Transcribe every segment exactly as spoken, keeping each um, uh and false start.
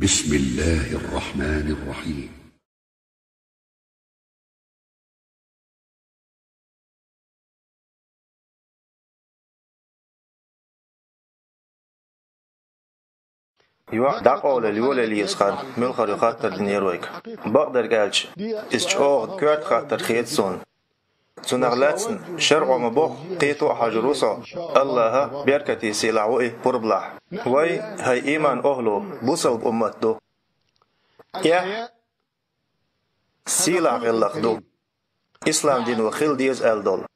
بسم الله الرحمن الرحيم. ЙоӀ дӀакъовлал йолалла еза хӀама муьлхха ю хаттар динера вайга. Бакъдерг аьлча, иза чӀогӀа коьрта хаттар хета суна. Цунах лаьцна шарӀо ма бохху, кхето а хьожур ву со, АллахӀа беркате сийлахь ву и пурбалахь. Вай, хӀай иман охӀлу, бусалба уммат ду. Эхь сийлахь гӀиллакх ду. Ислам дино хила деза аьлла долу.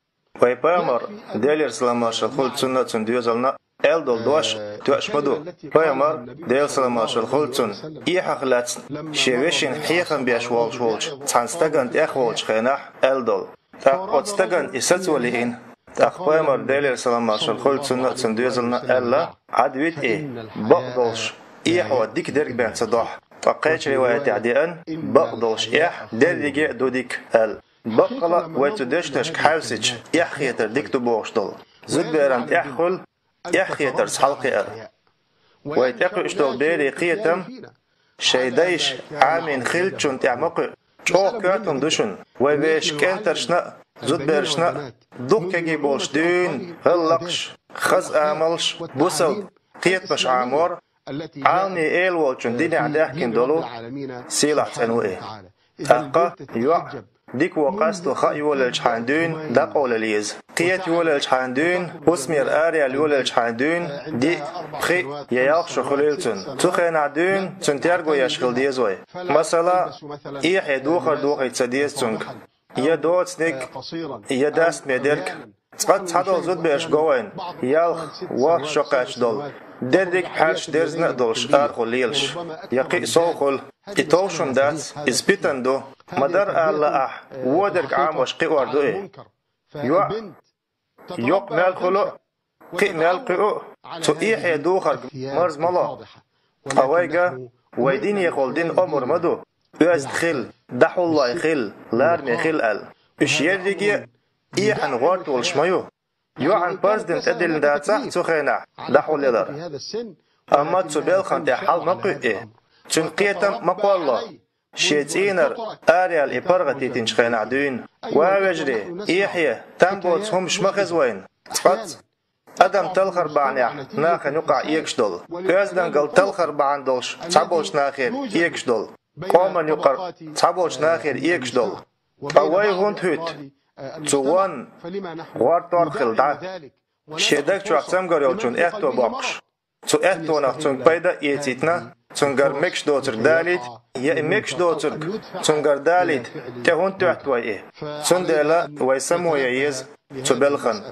Вай пайхамар, Делера салам-маршалла хуьлда цунна а, цуьнан доьзална а, аьлла долу дош тоьаш ма ду. Пайхамар, Делера салам-маршалла хуьлда цунна, эхьах лаьцна шен вешина хьехам беш волуш волчу цхьана стагана тӀехь волчу хенахь аьлла долу. ТӀаккха оцу стагана и сацо лиъна. ТӀаккха пайхамар, Делера салам-маршалла хуьлда цунна а, цуьнан доьзална а, аьлла: «Ӏад вита и, бакъдолуш, эхьо дика дерг бен ца дохьу». Ткъа кхечу риваятехь деана: «Бакъдолуш, эхь дерриге а ду дика», аьлла. Баккъала а вай цу дешнашка хьаьвсича, эхь хетар дика ду бохуш долу. Зудберан тӀехь хуьлу эхь хетарца хьалакхиар. Вай тӀекхуьуш долу берийн кхетам шайн дайша Ӏамийна хиллачунна тӀехь ма кхуьу. ЧӀогӀа коьрта хӀума ду шуна, вай вешан кӀентаршна а, зудберашна а дукха кегий болуш дуьйна гӀиллакхаш, хаза амалш, бусалба кхетамаш Ӏамор, Ӏаламийн эла волчун динехь даьхкина долу сийлахь цӀена ву и. ТӀаккха йоӀ дика вон къасто хаа йолаелчхьана дуьйна дӀакъовлал еза. Кхета йолаелчхьана дуьйна хӀусамера араяьлла йолаелчхьана дуьйна диъ, пхиъ я ялх шо хуьлийла цуьнан. Цу хенахь дуьйна цуьнан терго еш хила деза вай. Масала, эхье духар дохийта ца деза цуьнга, я доцаниг, я дастаме дерг. Цкъа цхьадолу зудбераш го вайна, ялх, ворхӀ шо кхаьчна долу, дерриг а хьаьрш дерзна а долуш арахула лелаш, я кхин а сов хуьлу. И товш хӀума дац, иза питана ду. Ма-дарра ала лаахь, вон дерг Ӏамош кхиор ду и. ЙоӀ йоккха мел хуьлу а, кхин а мел кхуьу а, цу эхье духарг марза ма ло. Ткъа вайга вай динехула дина омра ма ду: оьзда хила, дӀахьуллой хила, лараме хила аьлла. Уьш ерриге а эхьан гӀорта волуш ма ю. ЙоӀан парз дина тӀедиллина дацахь цу хенахь дӀахьулъялар. Амма цу белхан тӀехь хьал ма кхуьу и. Цуьнан кхетам а ма кхолло. Шен цӀийнара араяьлла и паргӀат йитинчу хенахь дуьйна. Ва вежарий, эхье, там боцу хӀумаш ма хеза вайна. Цкъацкъа адам талхар бахьанехь нахана юкъахь эгаш долу, оьздангалла талхар бахьана долуш цхьаболчу нахера эгаш долу, къоман юкъара цхьаболчу нахера эгаш долу. Ткъа вай хӀунда хӀуьтту цу вон гӀортор а хилла дӀа, шен даг чохь цамгар йолчун аьтто боккхуш? Цу аьттонах цуьнга пайда а эцийтина, цуьнгара мегаш доцург далийта, я и мегаш доцург цуьнгара далийта, тӀе хӀунда тоьтту вай и? Цундела вай само ян еза цу белхан.